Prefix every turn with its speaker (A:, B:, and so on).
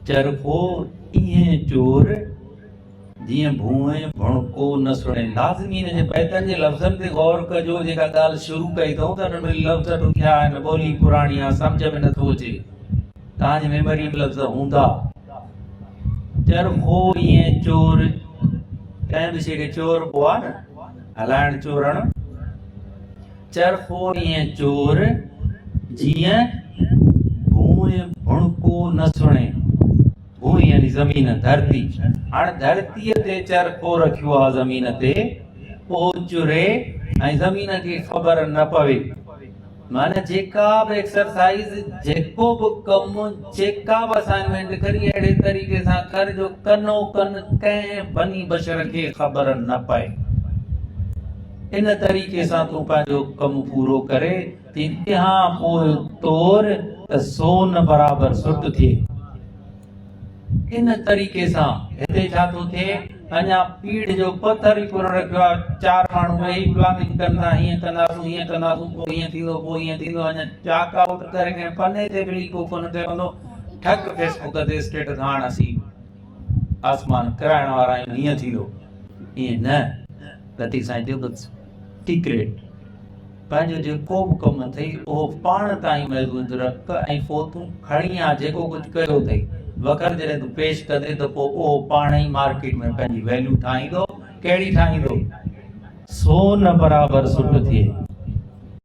A: چرخو ايئن چور، جيئن ڀونء ڀڻڪو نه سڻي. لازمي هن جي بيتن جي لفظن تي غور ڪجو، جيڪا ڳالهه شروع ڪئي اٿئون ته انهن ۾ لفظ ڏکيا آهن، ٻولي پراڻي آهي، سمجهه ۾ نٿو اچي. توهان جي ميموريء ۾ لفظ هوندا. چرخو ايئن چور، ڪنهن به شيء کي چوربو آهي نه، هلائڻ چورڻ. چرخو ايئن چور، جيئن ڀونء ڀڻڪو نه سڻي. ڀونء يعني زمين، ڌرتي. هاڻ ڌرتيء تي چرخو رکيو آ زمين تي، اهو چري ۽ زمين کي خبر نه پوي. معنيٰ جيڪا به ايڪسرسائيز، جيڪو به ڪم، جيڪا به اسائنمينٽ ڪرين اهڙي طريقي سان ڪر جو ڪنو ڪن ڪنهن بني بشر کي خبر نه پئي. ان طريقي سان تون پنهنجو ڪم پورو ڪري تنهان پوء تور ته سون برابر سٽ ٿئي. ان طريقي سان هتي ڇا ٿو ٿئي اڃا پيڙهه جو پٿر ئي ڪونه رکيو آهي چار ماڻهو ويهي پلاننگ ڪن ٿا هيئن ڪنداسون هيئن ڪنداسون پوء هيئن ٿيندو پوء هيئن ٿيندو اڃا چاڪ آئوٽ ڪري ڪنهن پني تي به ليڪو ڪونه ٺهندو ٺڪ فيسبوڪ تي اسٽيٽس هاڻ اسين آسمان ڪرائڻ وارا آهيون هيئن ٿيندو ائين نه لطيف سائين چيو ته سيڪريٽ پنهنجو جيڪو به ڪم اٿئي اهو پاڻ تائين محدود رک ۽ پوء تون کڻي آ جيڪو ڪجهه ڪيو اٿئي وکر جڏهن تون پيش ڪندين ته پوء اهو پاڻ ئي مارڪيٽ ۾ پنهنجي ويليو ٺاهيندو ڪهڙي ٺاهيندو سون برابر سٽ ٿئي.